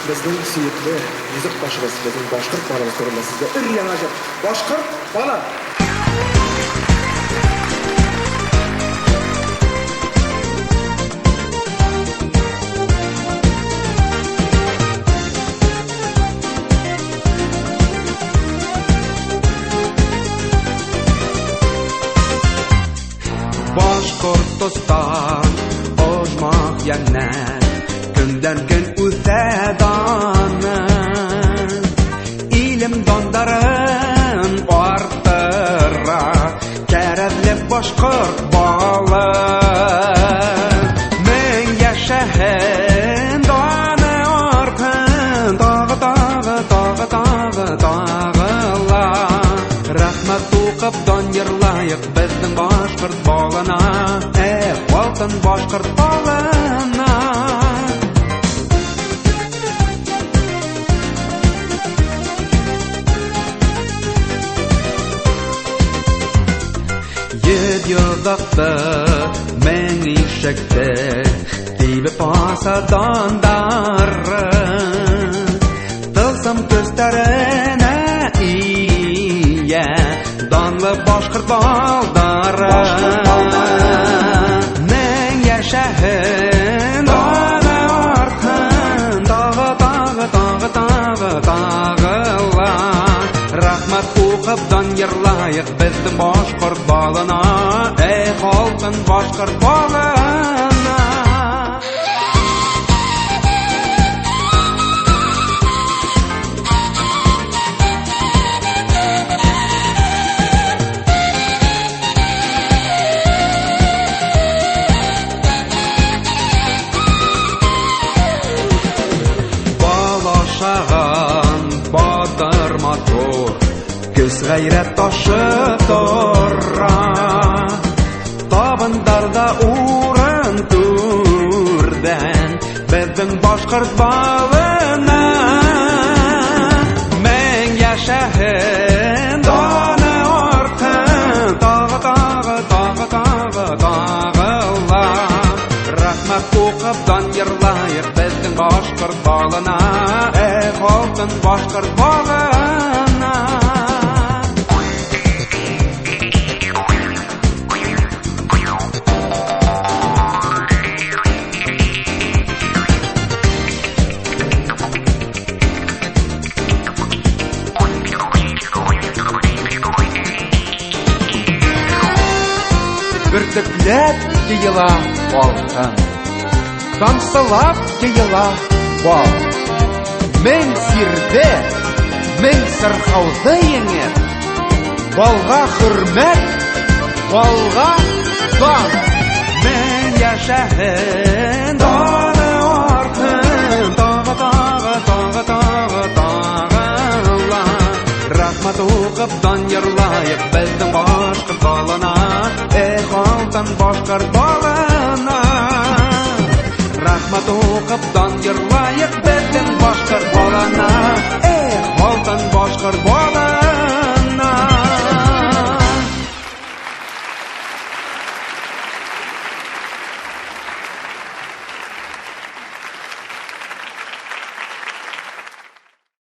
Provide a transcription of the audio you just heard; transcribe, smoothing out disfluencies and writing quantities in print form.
Безнең сөекле йөзек кашыбыз, безнең башкорт балыбыз турында сезгә өр-яңа җыр. Башкорт балы! Башкортостан, ожмах җәннәт, Көндән көн үсә даны. Илем дандарын арттыра, Кәрәзле башкорт балы. Мең яшәһен, даны артын, Тагы, тагы, тагы, тагы, тагыла. Рәхмәт укып дан йырлаек безнең башкорт балына, Эх, алтын башкорт балына. Йөз йозакты, мең ишекте, Тибеп аса дандары. Тылсым көчләренә ия, Данлы башкорт балдары. Мең яшәһен, даны артын, Тагы, тагы, тагы, тагы, тагыла. Рәхмәт укып дан йырлаек безнең башкорт балына, Эх, алтын башкорт балына. Бал ашаган батыр матур, Көз гайрәт ташып тора. Табындарда урын түрдән Безнең башкорт балына. Мең яшәһен, даны артын, Тагы, тагы, тагы, тагы, тагыла. Рәхмәт укып дан йырлаек безнең башкорт балына, Эх, алтын башкорт балына. Бөртекләп җыела алтын, Тамсылап җыела бал. Мең сирде, мең сырхауды еңеп, Балга хөрмәт, балга дан. Мең яшәһен, даны артын, Тагы, тагы, тагы, тагы, тагыла. Рәхмәт укып дан йырлаек безнең башкорт балына, Эх, алтын башкорт балына. Рәхмәт укып дан йырлаек безнең башкорт балына, Эх, алтын башкорт балына.